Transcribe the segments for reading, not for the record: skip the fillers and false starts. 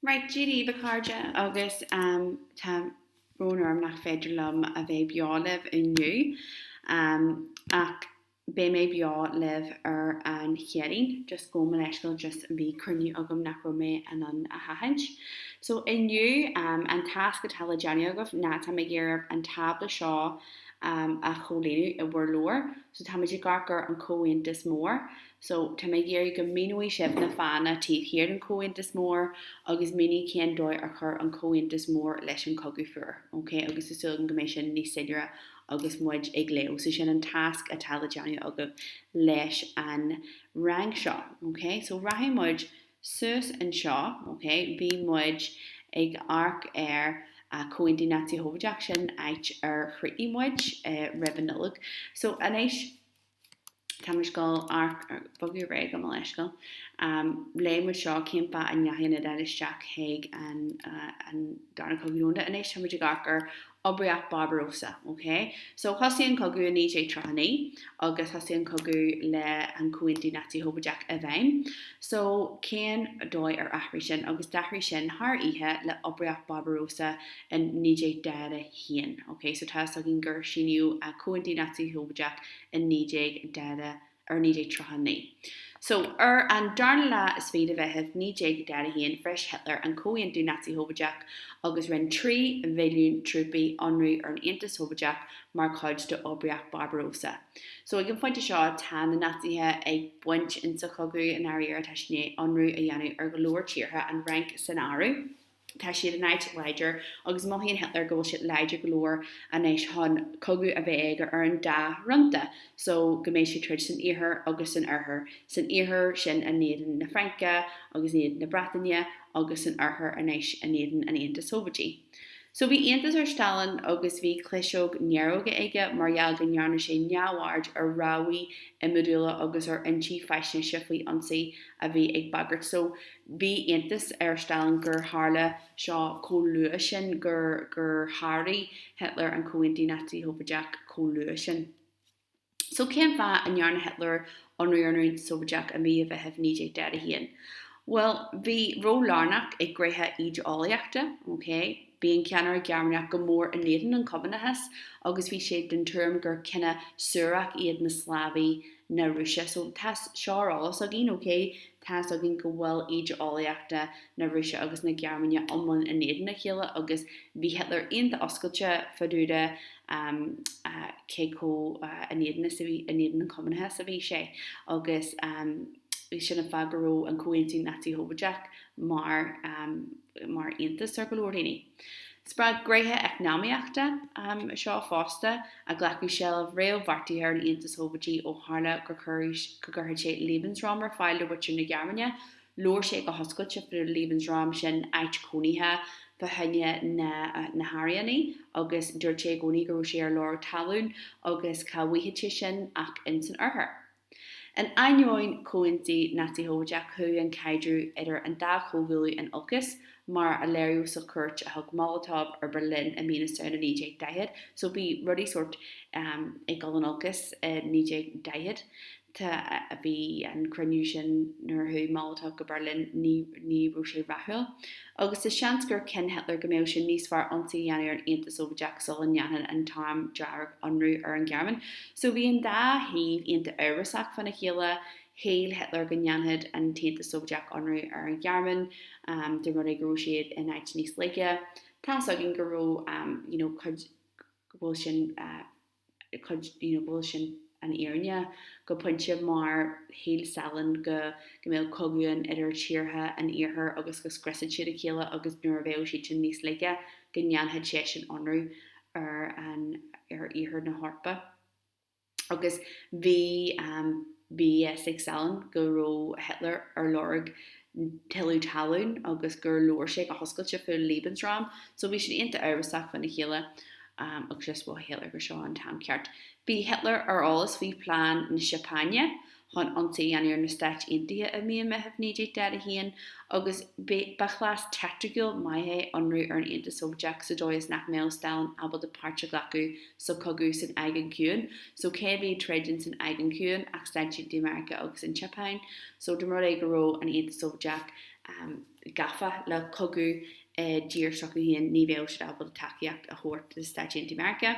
Right, Dia daoibh a chairde agus tá brón orm nach féidir liom a bheith beo libh inniu ach beidh mé beo libh ar an Chéadaoin, just gabh mo leithscéal just bhí cruinniú agam nach raibh mé in ann a sheachaint. So inniu an tasc atá le déanamh agaibh ná tá mé ag iarraidh an tábla seo a chomhlíonadh i bhur leabhar. So táimid ag amharc ar an Comhaontas Mór. So, tá mé ag iarraidh go míneoidh sibh na fáthanna taobh thiar den Chomhaontas Mór agus mínigh cén dóigh ar chuir an Comhaontas Mór leis an Cogadh Fuar, ok? Agus tá súil agam go mbeidh sin níos soiléire agus muid ag léamh. So, sin an tasc atá le déanamh agaibh leis an rang seo, ok? So, rachaidh muid suas anseo, ok? Bhí muid ag amharc ar Comhaontú Naitsí-Shóivéadach, sin an áit ar chríochnaigh muid roimh an Nollaig. So, anois. Tá muid ag dul amharc ar bogadh ar aghaidh gabh mo leithscéal. Léigh muid seo cén fáth a ndeachaigh an Iodáil isteach chuig an an Darna Cogadh Domhanda. Anois tá muid ag amharc ar Oibríocht Barbarossa, ok? So thosaigh an cogadh i 1939 agus thosaigh an cogadh le an Comhaontú Naitsí-Shóivéadach i bhfeidhm. So cén dóigh ar athraigh sin? Agus d'athraigh sin thar oíche le Oibríocht Barbarossa in 1941, ok? So tá fhios againn gur síníodh Comhaontú Naitsí-Shóivéadach i 1940 or 1939. So, ar an darna lá is fiche de Mheitheamh 1941, bhris Hitler an Comhaontú Naitsí-Shóivéadach agus rinne 3 mhilliún trúpaí ionradh ar an Aontas Sóivéadach mar chuid de Oibríocht Barbarossa. So, ag an phointe seo, tá na Naitsithe ag baint insa chogadh i ndáiríre, tá siad i ndiaidh ionradh a dhéanamh ar go leor tíortha, an Fhrainc san áireamh. Tá siad in áit láidir agus mothaíonn Hitler go bhfuil siad láidir go leor anois chun cogadh a bheith aige ar an dá fhronta so go mbeidh siad troid san iarthar agus san oirthear. San iarthar sin in éadan na Fraince agus in éadan na Breataine agus san oirthear anois in éadan an Aontais Shóivéadaigh. So bhí iontas ar Stalin agus bhí cliseog néaróige aige mar gheall go ndearna sé neamhaird ar rabhaidh iomadúla agus ar fhoinsí faisnéise faoi ionsaí a bhí ag bagairt. So Bhí iontas ar Stalin gur tharla seo chomh luath sin, gur gur sháraigh Hitler an Comhaontú Naitsí-Shóivéadach chomh luath sin. So cén fáth a ndearna Hitler ionradh ar an Aontas Sóivéadach i mí an Mheithimh 1941? Bhuel, bhí ról lárnach ag gnéithe íde-eolaíochta, ok? Bhí an ceannaire Gearmánach go mór in éadan an Chumannachais agus bhí sé den tuairim gur cine suarach iad na Slavaigh na Rúise. So tá seo ar eolas againn, ok? Tá fhios againn go bhfuil íde-eolaíochta na Rúise agus na Gearmáine iomlán in éadan a chéile agus bhí Hitler iontach oscailte fá dtaobh de cé chomh in éadan is a bhí, in éadan an Chumannachais a bhí sé agus sin an fáth go raibh an Comhaontú Naitsí-Shóivéadach mar mar iontas ar go leor daoine. Spreag gnéithe eacnamaíochta seo fosta, a glacadh seilbh réamhbheartaithe ar an Aontas Shóivéadaí ó tharla go gcuirfeadh sé Lebensraum ar fáil do mhuintir na Gearmáine. Labhair sé go hoscailte faoin Lebensraum sin, áit chónaithe fá choinne na hAirianaigh, agus dúirt sé i gcónaí go raibh sé ar lorg talún agus cá bhfaighfeadh sé sin ach ins an Oirthear. In ainneoin Chomhaontú Naitsí-Shóivéadach, chuaigh an caidreamh idir an dá chomhghuaillí in olcas, mar a léiríodh sa chuairt a thug Molotov ar Berlin i mí na Samhna 1940. So bhí rudaí sórt ag dul in olcas i 1940. Tá, bhí an cruinniú sin nuair a chuaigh Molotov go Berlin, ní, ní raibh sé rathúil. Agus tá seans gur chinn Hitler go mbeadh sé níos fearr ionsaí a dhéanamh ar an Aontas Sóivéadach sula ndéanfadh an tArm Dearg ionradh ar an Ghearmáin. So bhí an dá thaobh iontach amhrasach fána chéile. Shíl Hitler go ndéanfadh an tAontas Sóivéadach ionradh ar an Ghearmáin dá mba rud é go raibh siad in áit níos laige. Tá's againn go raibh you know cuid go bhfuil sin cuid you know go bhfuil sin an fhírinne go pointe mar shíl Stalin go go mbeadh cogadh ann idir tíortha an iarthair agus go scriosfadh siad a chéile agus nuair a bheadh siad sin níos laige go ndéanfadh seisean ionradh ar an ar iarthar na hEorpa. Agus bhí bhí a fhios ag Stalin go raibh Hitler ar lorg tuilleadh talún agus gur labhair sé go hoscailte faoi Lebensraum so bhí siad iontach amhrasach faoina chéile agus just mhothaigh Hitler gur seo an t-am ceart. Bhí Hitler ar eolas faoi phlean na Seapáine chun ionsaí a dhéanamh ar na Stáit Aontaithe i mí an Mheithimh 1941 agus ba chleas teaicticiúil maith é ionradh ar an Aontas Sóivéadach sa dóigh is nach mbeadh Stalin ábalta páirt a ghlacadh sa chogadh san Aigéan Ciúin. So cé a bhí ag troid in san Aigéan Ciúin ach Stáit Aontaithe Meiriceá agus an tSeapáin. So dá mba rud é go raibh an Aontas Sóivéadach gafa le cogadh i dtír s'acu féin, ní bheadh siad ábalta tacaíocht a thabhairt do Stáit Aontaithe Meiriceá.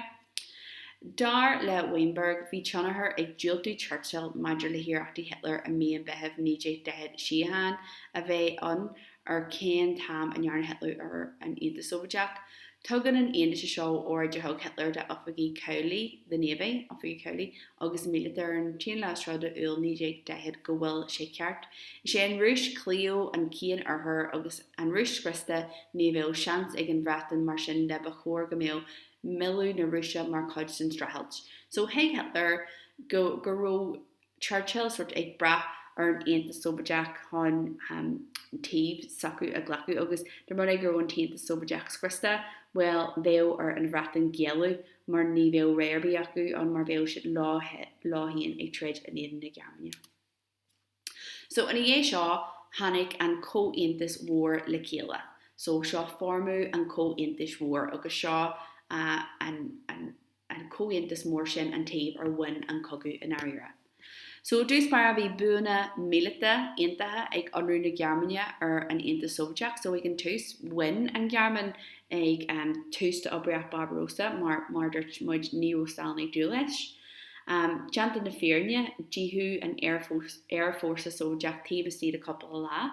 Dar le Weinberg, bhí tionchar ag diúltú Churchill maidir le hiarrachtaí Hitler i mí an Mheithimh 1940 síocháin a bheith ann ar cén t-am a ndearna Hitler ar an Aontas Sóivéadach. Tugann an fhianaise seo óráid a thug Hitler dá oifigigh chabhlaigh, the Navy, oifigigh chabhlaigh agus míleata ar an t-aon lá is 30 de Iúil 1940 go bhfuil sé ceart. Is é an Rúis claíomh an Chian-Oirthir agus an Rúis scriosta ní bheadh seans ag an Bhreatain mar sin de ba chóir go mbeadh milleadh na Rúise mar chuid den streachailt. So thuig Hitler go go raibh Churchill sort ag brath ar an Aontas Sóivéadach chun taobh s'acu a ghlacadh agus dá mba rud é go raibh an tAontas Sóivéadach scriosta, bhuel, bheadh ar an Bhreatain géilleadh mar ní bheadh rogha ar bith acu ann mar bheadh siad leo féin ag troid in éadan na Gearmáine. So ina dhiaidh seo tháinig an Comhaontas Mhór le chéile. So seo foirmiú an Chomhaontais Mhóir agus seo an an an comhaontas mór sin an taobh ar bhain an cogadh i ndáiríre. So i dtús báire bhí buanna míleata iontacha ag ionradh na Gearmáine ar an Aontas Sóivéadach. So ag an tús bhain an Ghearmáin ag tús d'Oibríocht Barbarossa mar mar a dúirt muid ní raibh Stalin ag dúil leis. Déanta na fírinne díothaíodh an aerfhórsa Sóivéadach taobh istigh de cúpla lá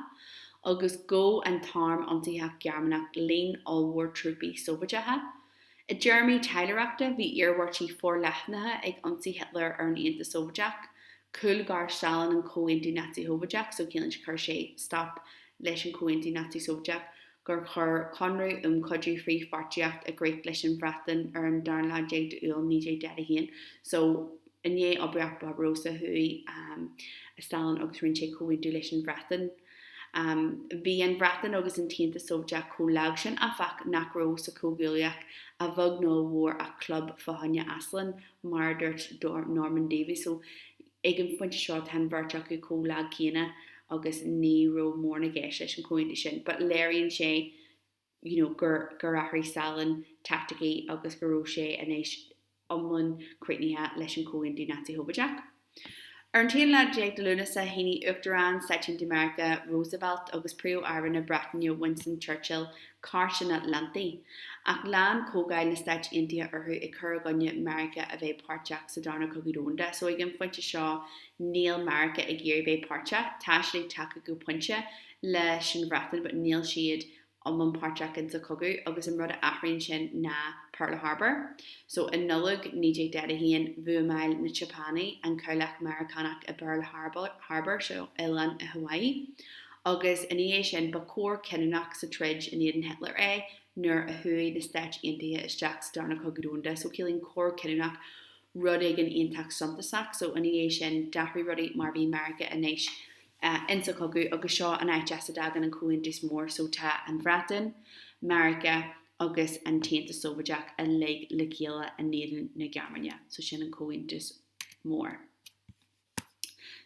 agus ghabh an t-arm ionsaitheach Gearmánach líon ollmhór trúpaí Sóivéadacha. I dtéarmaí taidhleoireachta, bhí iarmhairtí forleathnacha ag ionsaí Hitler ar an Aontas Sóivéadach. Chúlghair Stalin an Comhaontú Naitsí-Shóivéadach, so ciallaíonn sé chuir sé stop leis an Chomhaontú Naitsí-Sóivéadach, gur chuir Conradh um Chuidiú Frithpháirtíocht i gcrích leis an Bhreatain ar an dara lá déag d'Iúil 1941. So, i ndiaidh Oibríocht Barbarossa chuaigh Stalin agus rinne sé comhaontú leis an Bhreatain. Bhí an Bhreatain agus an tAontas Sóivéadach chomh lag sin, áfach, nach raibh sa chomhghuaillíocht a bheag nó a mhór ach club fá choinne easlán, mar a dúirt Norman Davies. So, ag an phointe seo, tá an bheirt acu chomh lag céanna agus ní raibh mórán i gceist leis an chomhaontú sin. But léiríonn sé you know, gur, gur athraigh Stalin teaicticí agus go raibh sé anois iomlán críochnaithe leis an Chomhaontú Naitsí-Shóivéadach. Ar an t-aon lá déag de Lúnasa, shínigh Uachtarán Stáit Aontaithe Meiriceá Roosevelt agus Príomh-Aire na Breataine Winston Churchill Cairt an Atlantaigh, ach lean Comhdháil na Stáit Aontaithe orthu ag cur i gcoinne Meiriceá a bheith páirteach sa Darna Cogadh Domhanda. So ag an phointe seo níl Meiriceá ag iarraidh bheith páirteach, tá siad ag tacú go pointe leis an Bhreatain but níl siad iomlán páirteach in sa chogadh agus an rud a athraíonn sin ná Pearl Harbor. So i Nollaig 1941 bhuamáil na Seapánaigh an cabhlach Meiriceánach i bPearl Harbor, seo oileán i Hawaii, agus ina dhiaidh sin ba cor cinniúnach sa troid in éadan Hitler é nuair a chuaigh na Stáit Aontaithe isteach sa Darna Cogadh Domhanda. So ciallaíonn cor cinniúnach rud éigin iontach suntasach. So ina dhiaidh sin d'athraigh rudaí mar bhí Meiriceá anois insa chogadh agus seo an áit as a dtagann an Comhaontas Mór so tá an Bhreatain, Meiriceá agus an tAontas Sóivéadach uilig le chéile in éadan na Gearmáine so sin an Comhaontas Mór.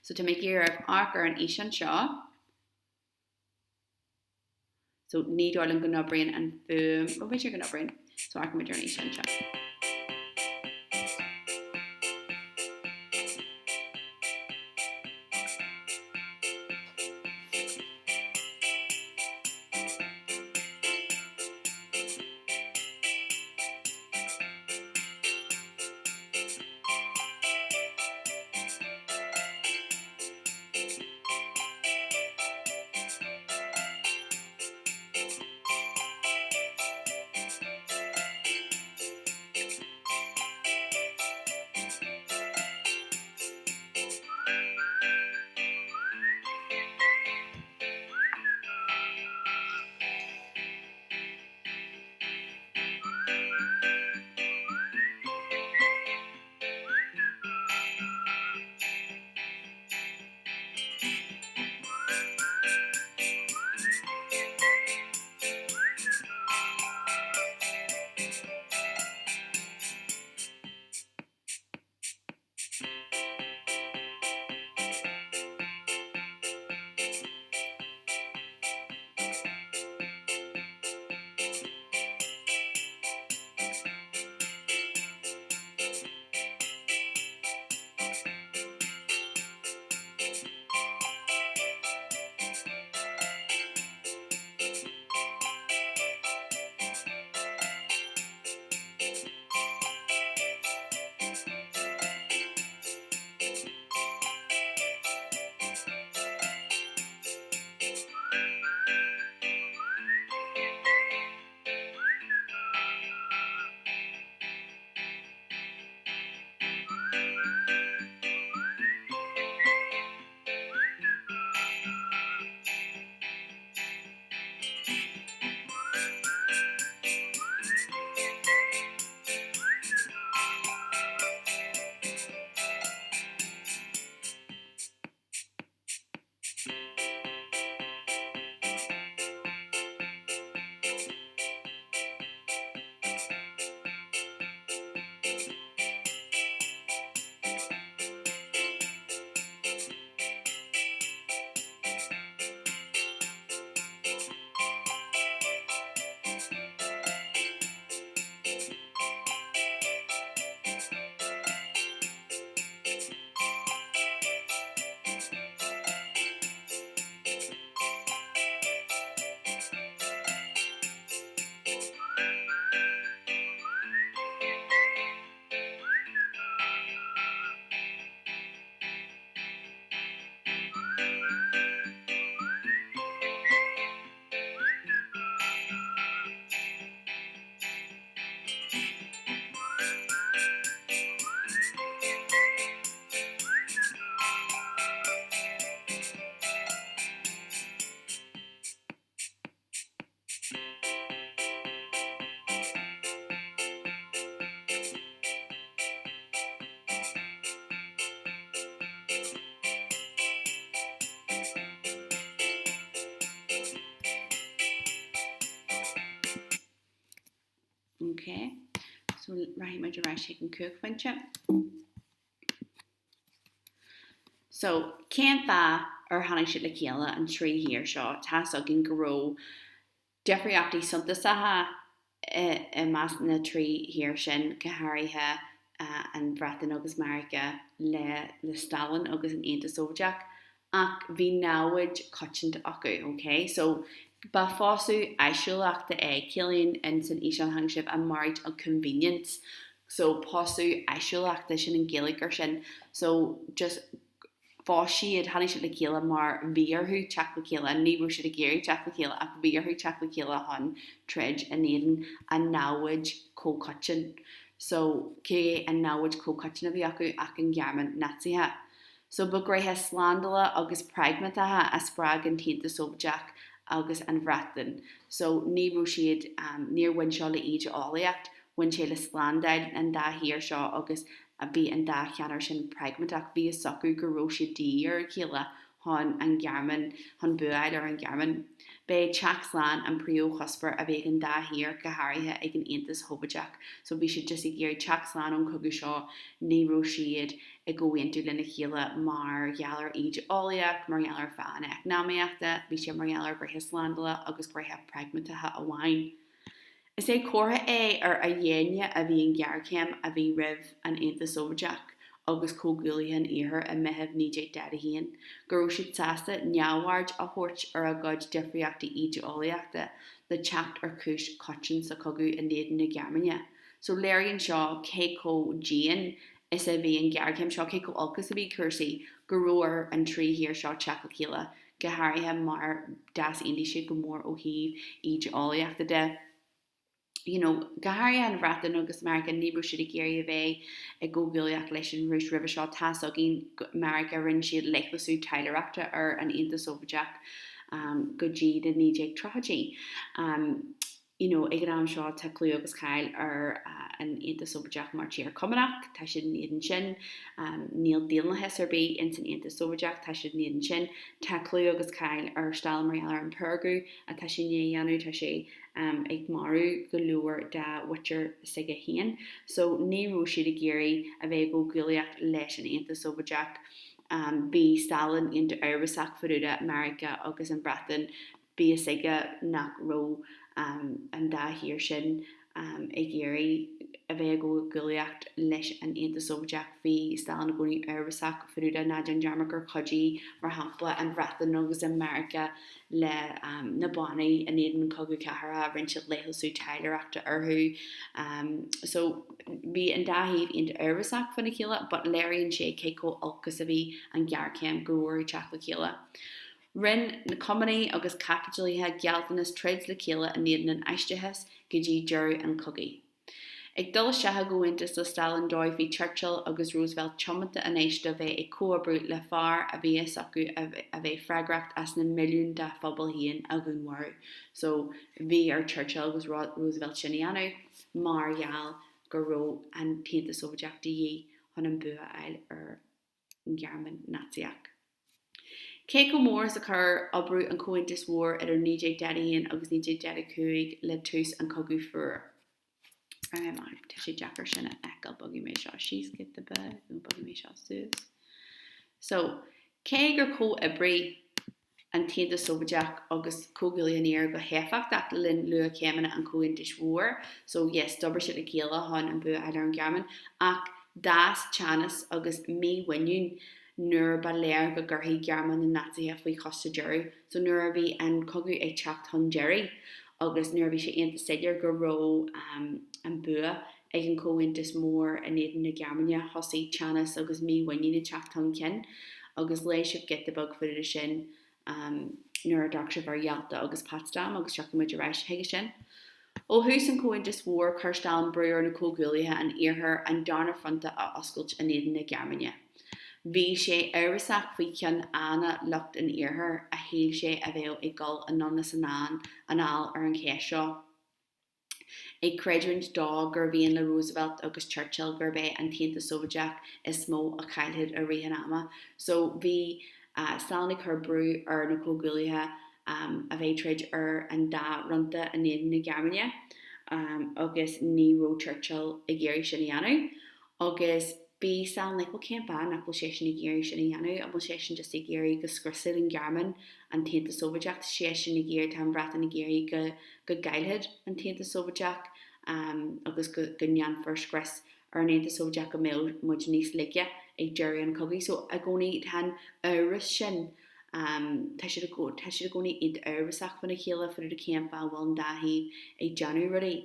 So tá mé ag iarraidh oraibh amharc ar an fhíseán seo. So ní dóigh liom go n-oibríonn an fuaim, ó b'fhéidir go n-oibríonn. So amharcann muid ar an fhíseán seo. Ok, so rachaidh muid ar ais chuig an cuachphointe. So, cén fáth ar tháinig siad le chéile, an trí thír seo? Tá's againn go raibh difríochtaí suntasacha i measc na trí thír sin, go háirithe an Bhreatain agus Meiriceá le le Stalin agus an Aontas Sóivéadach, ach bhí namhaid coitianta acu, ok? So, ba phósadh áisiúlachta é, ciallaíonn in san fhíseán a chonaic sibh a marriage of convenience, so pósadh áisiúlachta, sin an Ghaeilge ar sin, so just phós siad, tháinig siad le chéile mar bhí orthu teacht le chéile, ní raibh siad ag iarraidh teacht le chéile ach bhí orthu teacht le chéile chun troid in éadan a namhaid comhchoiteann. So cé é an namhaid comhchoiteann a bhí acu ach an Ghearmáin Naitsithe. So ba ghnéithe slándála agus pragmatacha a spreag an tAontas Sóivéadach agus an Bhreatain. So ní raibh siad, níor bhain seo le íde-eolaíocht, Bhain sé le slándáil an dá thír seo agus bhí an dá cheannaire sin pragmatach, bhí fhios acu go raibh siad de dhíth ar a chéile chun an Ghearmáin, chun bua a fháil ar an Ghearmáin. B'é teacht slán an príomhchuspóir a bhí ag an dá thír, go háirithe ag an Aontas Shóivéadach. So bhí siad just ag iarraidh teacht slán ón chogadh seo, ní raibh siad i gcomhaontú lena chéile mar gheall ar íde-eolaíocht, mar gheall ar fáthanna eacnamaíochta, bhí sé mar gheall ar ghnéithe slándála agus gnéithe pragmatacha amháin. Is é comhartha é ar a dhéine a bhí an ghéarchéim a bhí roimh an Aontas Sóivéadach agus Comhghuaillithe an Iarthair i Meitheamh 1941, go raibh siad sásta neamhaird a thabhairt ar a gcuid difríochtaí íde-eolaíochta le teacht ar chúis choiteann sa chogadh in éadan na Gearmáine. So léiríonn seo cé chomh dian is a bhí an ghéarchéim seo, cé chomh olc is a bhí cúrsaí, go raibh ar an trí thír seo teacht le chéile go háirithe mar d'easaontaigh siad go mór ó thaobh íde-eolaíochta de. You know, go háirithe an Bhreatain agus Meiriceá, ní raibh siad ag iarraidh a bheith i gcomhghuaillíocht leis an Rúis roimhe seo. Tá's againn, Meiriceá, rinne siad leithleasú taidhleoireachta ar an Aontas Sóivéadach go dtí na 1930idí. You know, ag an am seo tá clú agus cáil ar an Aontas Sóivéadach mar tír Cumannach, tá siad in éadan sin. Níl daonlathas ar bith ins an Aontas Sóivéadach, tá siad in éadan sin. Tá clú agus cáil ar Stalin mar gheall ar an purgú atá sé i ndiaidh a dhéanamh, tá sé ag marú go leor dá mhuintir s'aige féin. So ní raibh siad ag iarraidh a bheith i gcomhghuaillíocht leis an Aontas Sóivéadach. Bhí Stalin iontach amhrasach fá dtaobh de Meiriceá agus an Bhreatain Bhí fhios aige nach raibh an dá thír sin ag iarraidh a bheith i gcomhghuaillíocht leis an Aontas Sóivéadach. Bhí Stalin i gcónaí amhrasach fá dtaobh de. Ná déan dearmad gur chuidigh, mar shampla, an Bhreatain agus an Meiriceá le na Bánaigh in éadan an Chogadh Cathartha, rinne siad leithleasú taidhleoireachta orthu. So bhí an dá thaobh iontach amhrasach faoina chéile but léiríonn sé cé chomh olc is a bhí an ghéarchéim go raibh orthu teacht le chéile. Rinne na Cumannaigh agus caipitilithe gealltanas troid le chéile in éadan an Fhaisisteachais go dtí deireadh an chogaidh. Ag dul isteach i gcomhaontas le Stalin dóibh bhí Churchill agus Roosevelt tiomanta anois do bheith ag comhoibriú le fear a bhí fhios acu a bheith freagrach as na milliúin dá phobal féin a dhúnmharú. So bhí ar Churchill agus Roosevelt sin a dhéanamh mar gheall go raibh an tAontas Sóivéadach de dhíth chun an bua a fháil ar an Ghearmáin Naitsíoch. Cé chomh mór is a chuir oibriú an Chomhaontais Mhóir idir 1941 agus 1945 le tús an Chogaidh Fuair? Tá sé deacair sin a fheiceáil, bogfaidh mé seo síos giota beag nó bogfaidh mé seo suas. So, cé gur chomhoibrigh an tAontas Sóivéadach agus Comhghuaillithe an Iarthair go héifeachtach le linn luathchéimeanna an Chomhaontais Mhóir, so yes, d'oibrigh siad le chéile chun an bua a fháil ar an Ghearmáin, ach d'fhás teannas agus mímhuinín nuair ba léir go gcuirfí Gearmáin na Naitsithe faoi chois sa deireadh. So nuair a bhí an cogadh ag teacht chun deiridh agus nuair a bhí sé iontach soiléir go raibh an bua ag an Chomhaontas Mór in éadan na Gearmáine, thosaigh teannas agus mímhuinín ag teacht chun cinn agus léigh sibh giota beag fá dtaobh de sin nuair a d'amharc sibh ar Yalta agus Potsdam agus tiocfaidh muid ar ais chuige sin. Ó thús an Chomhaontais Mhóir, chuir Stalin brú ar na Comhghuaillithe an Iarthair an darna fronta a oscailt in éadan na Gearmáine. Bhí sé amhrasach faoi cheann fheadhna lucht an Iarthair, a shíl sé a bheadh ag dul anonn is anall ar an cheist seo. ag creidiúint dó gur mhian le Roosevelt agus Churchill gurb é an tAontas Sóivéadach is mó a chaillfeadh i rith an ama. So bhí Stalin ag cur brú ar na Comhghuaillithe a bheith ag troid ar an dá fhronta in éadan na Gearmáine. Agus ní raibh Churchill ag iarraidh sin a dhéanamh. Agus bhí Stalin like, well cén fáth nach bhfuil seisean ag iarraidh sin a dhéanamh? An bhfuil seisean just ag iarraidh go scriosfadh an Ghearmáin an tAontas Sóivéadach? Tá seisean ag iarraidh, tá an Bhreatain ag iarraidh go, go gcaillfeadh an tAontas Sóivéadach agus go, go ndéanfar scrios ar an Aontas Sóivéadach go mbeadh muid níos laige ag deireadh an chogaidh. So i gcónaí tá an amhras sin, tá siad i tá siad i gcónaí iontach amhrasach faoina chéile fá dtaobh de cén fáth a bhfuil an dá thaobh ag déanamh rudaí.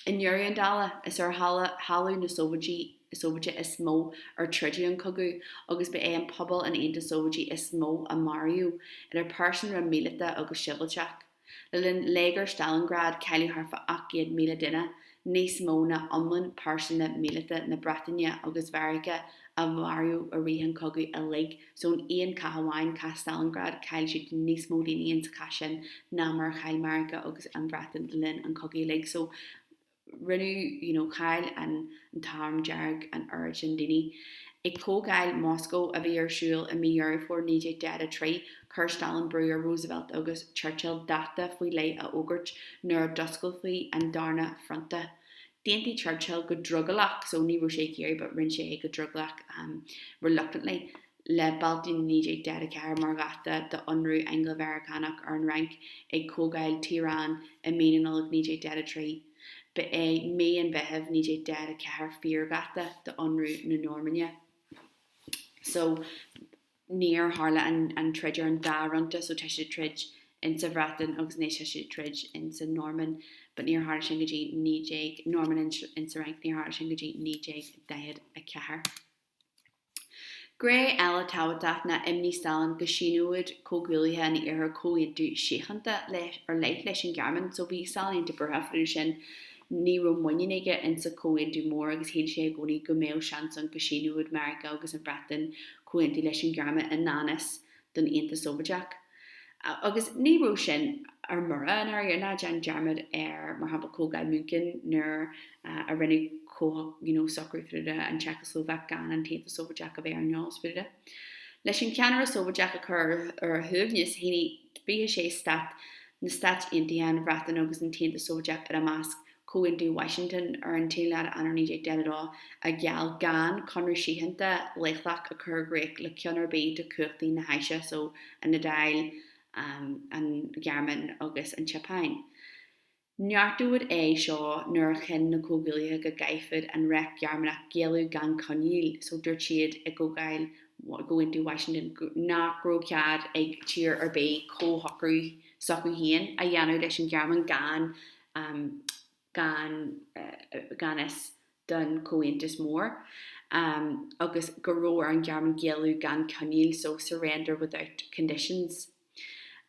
I ndeireadh an dála, is ar thalamh na Sóivéide Sóivéide is mó ar troideadh an cogadh agus ba é an pobal an Aontais Sóivéadaigh is mó a maraíodh, idir pearsanra míleata agus sibhialtach. Le linn léigear Stalingrad, cailleadh thart fá 800,000 duine, níos mó ná iomlán pearsanra míleata na Breataine agus Mheiriceá a maraíodh i rith an chogaidh uilig. So in aon chath amháin, cath Stalingrad, chaill siad níos mó daoine insa chath sin ná mar a chaill Meiriceá agus an Bhreatain le linn an chogaidh uilig. So rinneadh, you know, chaill an tArm Dearg an oiread sin daoine. Ag Comhdháil Moscó a bhí ar siúl i mí Dheireadh Fómhair 1943, chuir Stalin brú ar Roosevelt agus Churchill dáta faoi leith a fhógairt nuair a d'osclófaí an darna fronta. D'aontaigh Churchill go drogallach, so ní raibh sé ag iarraidh but rinne sé é go drogallach, reluctantly, le Bealtaine 1944 mar dháta d'ionradh Angla-Mheiriceánach ar an Fhrainc ag Comhdháil Téaráin i mí na Nollag 1943. Ba é mí an Mheithimh 1944 fíordháta d'ionradh na Normainne. So, níor tharla an troid ar an dá fhronta, so tá siad ag troid insa Bhreatain agus anois tá siad ag troid insa Normainn, but níor tharla sin go dtí 19, Normainn insa Fhrainc, níor tharla sin go dtí 1944. Gné eile tábhachtach ná imní Stalin go síneodh comhghuaillithe an Iarthair comhaontú síochánta ar leith leis an Ghearmáin. So bhí Stalin iontach buartha fá dtaobh sin. Ní raibh muinín aige insa chomhaontú mór agus shíl sé i gcónaí go mbeadh seans ann go síneodh Meiriceá agus an Bhreatain comhaontú leis an Ghearmáin i ngan fhios don Aontas Sóivéadach. Agus ní raibh sin ar mire, i ndáiríre, ná déan dearmad ar, mar shampla, Comhdháil München nuair a rinneadh comh, you know, socrú fá dtaobh de an tSeicilslóvaic gan an tAontas Sóivéadach a bheith ar an eolas fá dtaobh de. Leis an cheannaire Sóivéadach a chur ar a shuaimhneas, shínigh 26 stát, na Stáit Aontaithe, an Bhreatain agus an tAontas Sóivéadach ina measc, Comhaontú Washington ar an t-aonú lá d'Eanáir 1942, a gheall gan conradh síochánta leithleach a chur i gcrích le ceann ar bith de chumhachtaí na hÁise, so an Iodáil, an Ghearmáin agus an tSeapáin. Neartaíodh é seo nuair a chinn na Comhghuaillithe go gcaithfeadh an Reich Gearmánach géilleadh gan choinníoll, so dúirt siad i gComhdháil gComhaontú Washington nach raibh cead ag tír ar bith comhshocrú s'acu féin a dhéanamh leis an Ghearmáin gan gan gan fhios don Chomhaontas Mór, agus go raibh ar an Ghearmáin géilleadh gan choinníoll, so surrender without conditions.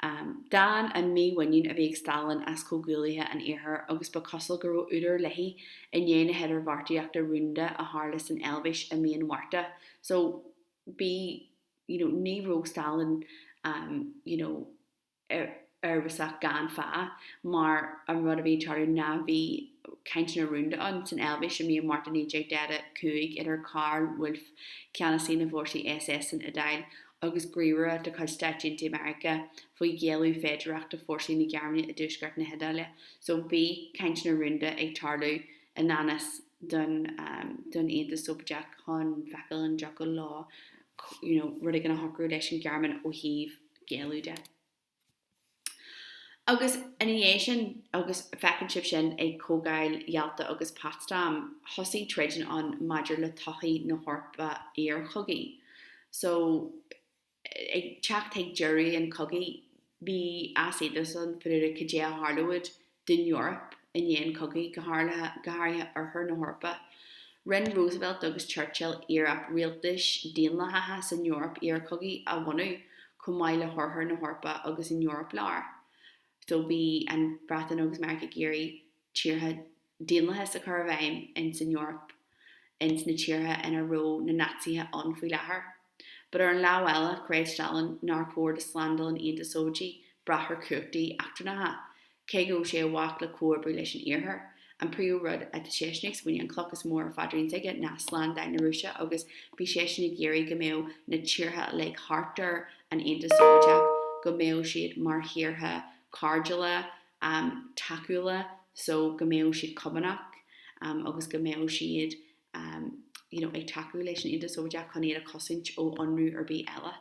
D'fhan an mhímhuinín a bhí ag Stalin as comhghuaillithe an Iarthair agus ba chosúil go raibh údar léi i ndiaidh na hidirbheartaíochta rúnda a tharla san Eilvéis i mí an Mhárta. So bhí, you know, ní raibh Stalin, you know, amhrasach gan fáth, mar an rud a bhí ag tarlú ná bhí cainteanna rúnda ann san Eilvéis i mí an Mhárta 1945 idir Karl Wolff, ceannasaí na bhfórsaí SS san Iodáil, agus gníomhaire de chuid Stáit Aontaithe Meiriceá faoi ghéilleadh féidearthach do fórsaí na Gearmáine i dtuaisceart na hIodáile. So bhí cainteanna rúnda ag tarlú i ngan fhios don don Aontas Sóivéadach chun feiceáil an dtiocfadh leo you know rud éigin a shocrú leis an Ghearmáin ó thaobh géilleadh de. Agus ina dhiaidh sin, agus feiceann sibh sin ag Comhdháil Yalta agus Potsdam, thosaigh troid ann maidir le todhchaí na hEorpa iarchogaidh. So, ag teacht chuig deireadh an chogaidh, bhí easaontas ann fá dtaobh de cad é a tharlódh don Eoraip i ndiaidh an chogaidh, go háirithe Oirthear na hEorpa. Rinne Roosevelt agus Churchill iarracht rialtais daonlathacha san Eoraip iarchogaidh a bhunú, chomh maith le hOirthear na hEorpa agus an Eoraip Láir. So bhí an Bhreatain agus Meiriceá ag iarraidh tíortha daonlathas a chur i bhfeidhm ins an Eoraip, ins na tíortha ina raibh na Naitsithe ann faoi láthair. But ar an lámh eile, chreid Stalin nár chóir do slándáil an Aontais Sóivéadaigh brath ar chumhachtaí eachtrannacha, cé go raibh sé i bhfách le comhoibriú leis an Iarthar. An príomh rud atá seisean ag smaoineamh, an cloch is mó ar a phaidrín s'aige, ná slándáil na Rúise agus bhí seisean ag iarraidh go mbeadh na tíortha uilig thart ar an Aontas Sóivéadach, go mbeadh siad mar thíortha cairdiúla, tacúla. so go mbeadh siad Cumannach agus go mbeadh siad you know ag tacú leis an Aontas Sóivéadach chun iad a chosaint ó ionradh ar bith eile.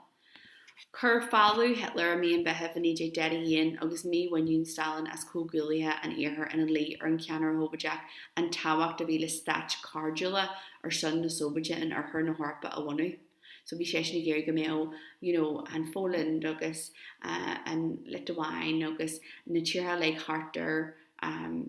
Chuir failleadh Hitler i mí an Mheithimh i 1941 agus mímhuinín Stalin as comhghuaillithe an Iarthair ina luí ar an cheannaire Shóivéadach an tábhacht a bhí le stáit chairdiúla ar son na Sóivéide in Oirthear na hEorpa a bhunú. So bhí seisean ag iarraidh go mbeadh you know an Pholainn agus an Liotuáin agus na tíortha uilig thart ar an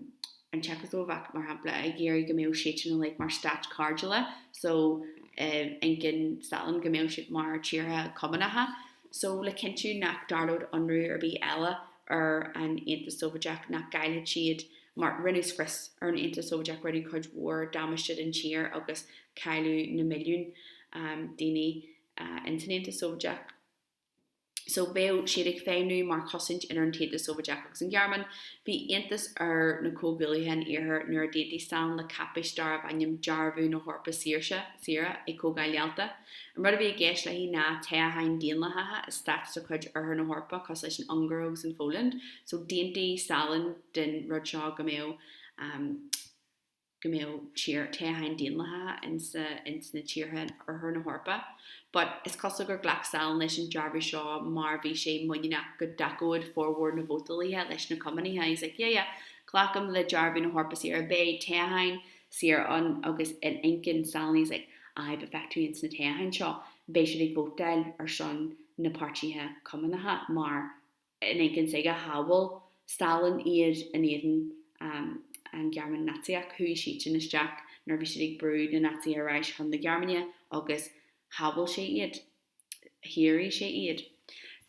tSeicreaslóvaic, mar shampla, ag iarraidh go mbeadh siadsan uilig mar stáit chairdiúla so i intinn Stalin go mbeadh siad mar tíortha cumannacha. So le cinntiú nach dtarlódh ionradh ar bith eile ar an Aontas Sóivéadach, nach gcaillfeadh siad, mar rinneadh scrios ar an Aontas Sóivéadach, rinneadh cuid mhór damáiste den tír agus cailleadh na milliúin daoine ins an Aontas Sóivéadach. So bheadh siad ag feidhmniú mar chosaint idir an tAontas Sóivéadach agus an Ghearmáin. Bhí iontas ar na Comhghuaillithe an Iarthair nuair a d'aontaigh Stalin le cáipéis darbh ainm Dearbhú na hEorpa Saoirse, Saoire ag Comhdháil Yalta. An rud a bhí i gceist léi ná toghcháin daonlathacha i stáit de chuid Oirthear na hEorpa cosúil leis an Ungáir agus an Pholainn. So d'aontaigh Stalin den rud seo go mbeadh go mbeadh tír, toghcháin daonlathacha ins ins na tíortha in oirthear na hEorpa. But is cosúil gur ghlac Stalin leis an dearbhú seo mar bhí sé muiníneach go dtacódh formhór na vótálaithe leis na Cumannaithe. He's like, yeah, yeah, glacaim le dearbhú na hEorpa saoire, beidh toghcháin saor ann agus in intinn Stalin he's like, aye, but feicfidh tú ins na toghcháin seo, beidh siad ag vótáil ar son na páirtithe Cumannacha mar in intinn s'aige, shábháil Stalin iad in éadan an Ghearmáin Naitsíoch. Chuaigh siadsan isteach nuair a bhí siad ag brú na Naitsithe ar ais chun na Gearmáine agus shábháil sé iad. Shaoraigh sé iad.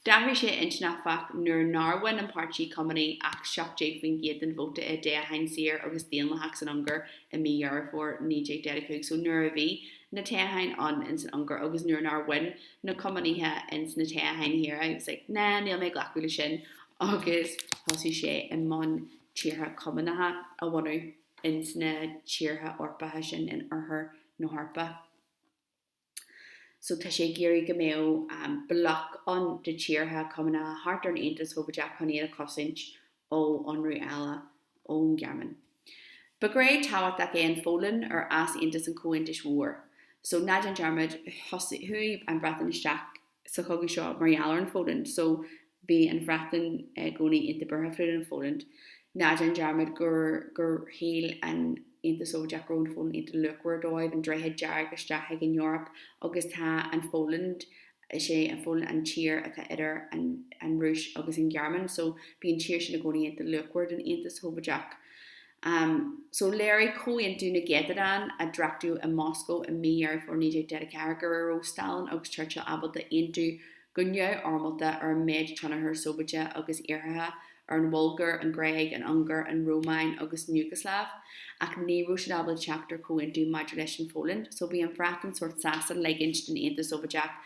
D'athraigh sé a intinn áfach nuair nár bhain an Páirtí Cumannaí ach 17% den vóta i dtoghchán saor agus daonlathach san Ungáir i mí Dheireadh Fómhair 1945. So nuair a bhí na toghcháin ann ins an Ungáir agus nuair nár bhain na Cumannaithe ins na toghcháin shaora, he was like, nah, níl mé ag glacadh leis sin agus thosaigh sé i mbun tíortha Cumannacha a bhunú ins na tíortha Eorpacha sin in oirthear na hEorpa. So tá sé ag iarraidh go mbeadh bloc ann de tíortha Cumannacha thart ar an Aontas Shóivéadach chun iad a chosaint ó ionradh eile ón Ghearmáin. Ba ghné tábhachtach é an Pholainn ar easaontas an Chomhaontais Mhóir. So ná déan dearmad, thosaigh, chuaigh an Bhreatain isteach sa chogadh seo mar gheall ar an Pholainn. So bhí an Bhreatain i gcónaí iontach buartha faoin an Pholainn. Ná déan dearmad gur, gur shíl an Aontas Sóivéadach go raibh an Pholainn iontach luachmhar dóibh, an droichead dearg isteach chuig an Eoraip agus tá an Pholainn, Is é an Pholainn an tír atá idir an Rúis agus an Ghearmáin, so bhí an tír sin i gcónaí iontach luachmhar don Aontas Shóivéadach. So léirigh Comhaontú na gCéatadán a dréachtaíodh i Moscó i mí Dheireadh Fómhair 1944 go raibh Stalin agus Churchill ábalta aontú go neamhfhoirmeálta ar an méid tionchair Sóivéide agus Iartharach ar an Bhulgáir, an Ghréig, an Ungáir, an Rómáin agus an Iúgaslaiv, ach ní raibh siad ábalta teacht ar chomhaontú maidir leis an Pholainn, so bhí an Bhreatain sórt sásta ligint don Aontas Sóivéadach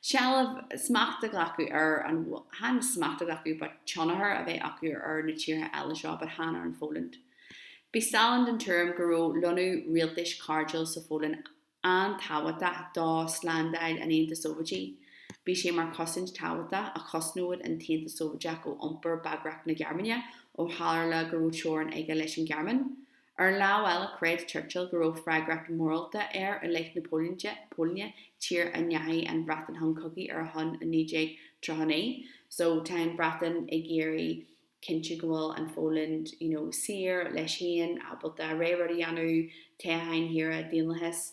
seilbh, smacht a ghlacadh ar an, chan smacht a ghlacadh but tionchar a bheith acu ar na tíortha eile seo but chan ar an Pholainn. Bhí Stalin den tuairim go raibh lonnú rialtais chairdiúil sa Pholainn an-tábhachtach do shlándáil an Aontais Sóivéadaigh. Bhí sé mar chosaint tábhachtach a chosnódh an tAontas Sóivéadach ó iompar bagrach na Gearmáine, ó tharla go raibh teorainn aige leis an Ghearmáin. Ar an lámh eile, chreid Churchill go raibh freagracht mhorálta air i leith na Polainne, tír a ndeachaigh an Bhreatain chun cogaidh ar a shon i 1939. So, tá an Bhreatain ag iarraidh cinntiú go bhfuil an Pholainn you know saor leis féin, ábalta a rogha rud a dhéanamh, toghcháin shaora, daonlathas,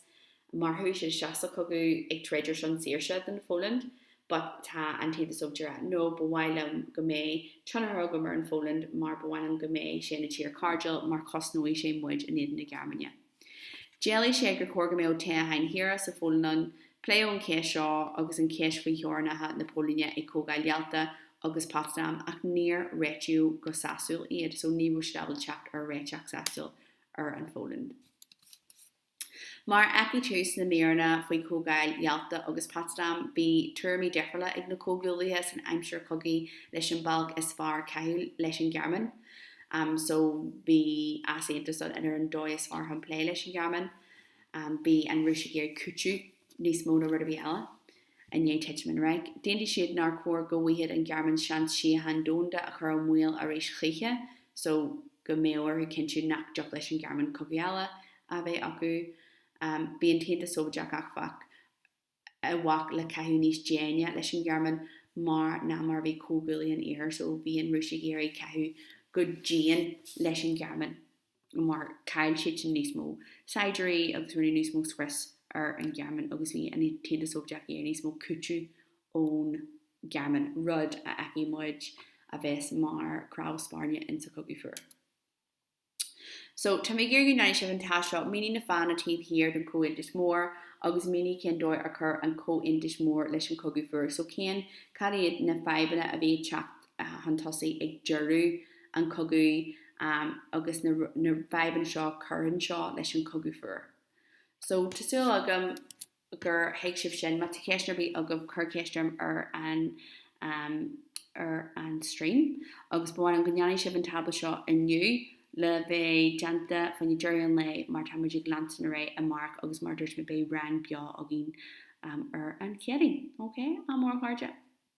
mar chuaigh siad isteach sa chogadh ag troid ar son saoirse don Pholainn but tá an tAontas Sóivéadach ag rá no ba mhaith liom go mbeidh tionchar agam ar an Pholainn mar ba mhaith liom go mbeidh sé ina tír cairdiúil mar cosnóidh sé muid in éadan na Gearmáine. D'éiligh sé gur chóir go mbeadh toghcháin shaora sa Pholainn ann. Pléadh an cheist seo agus an cheist faoi theorainneacha na Polainne ag Comhdháil Yalta agus Potsdam ach níor réitíodh go sásúil iad, so ní raibh siad ábalta teacht ar réiteach sásúil ar an Pholainn. Mar a fheicfidh tú sna míreanna faoi Chomhdháil Yalta agus Potsdam, bhí tuairimí difriúla ag na comhghuaillithe san aimsir chogaidh leis an bealach is fearr caitheamh leis an Ghearmáin. So bhí easaontas ann idir an dóigh is fearr chun plé leis an Ghearmáin. Bhí an Rúis ag iarraidh cúiteamh níos mó ná rud ar bith eile i ndiaidh titim an Reich. D'aontaigh siad nár chóir go bhfaigheadh an Ghearmáin seans síocháin domhanda a chur i mbaol arís choíche, so go. Go mbeadh orthu cinntiú nach dtiocfadh leis an Ghearmáin cogadh eile a bheith acu. Bhí an tAontas Sóivéadach áfach i bhfách le caitheamh níos déine leis an Ghearmáin mar ná mar a bhí Comhghuaillí an Iarthair so bhí an Rúis ag iarraidh caitheamh go dian leis an Ghearmáin mar chaill siadsan níos mó saighdiúirí agus rinneadh níos mó scrios ar an Ghearmáin agus bhí an tAontas Sóivéadach ag iarraidh níos mó cúiteamh ón Ghearmáin, rud a fheicfidh muid a bheas mar chnámh spairne insa Chogadh Fuar. So, tá mé ag iarraidh go ndéanfaidh sibh an tasc seo, mínigh na fáthanna taobh thiar den Chomhaontas Mór agus mínigh cén dóigh ar chuir an Comhaontas Mór leis an Chogadh Fuar. So, cén, cad iad na fadhbanna a bhí ag teacht chun tosaigh ag deireadh an chogaidh agus na, na fadhbanna seo, cuireann seo leis an Chogadh Fuar. So, tá súil agam gur thuig sibh sin. Má tá ceist ar bith agaibh, cuir ceist orm ar an ar an stream. Agus ba mhaith liom go ndéanfaidh sibh an tábla seo inniu le bheith déanta fá choinne deireadh an lae mar tá muid ag leanstan ar aghaidh amárach agus mar a dúirt mé beidh rang beo againn ar an Chéadaoin. Ok, ádh mór a chairde!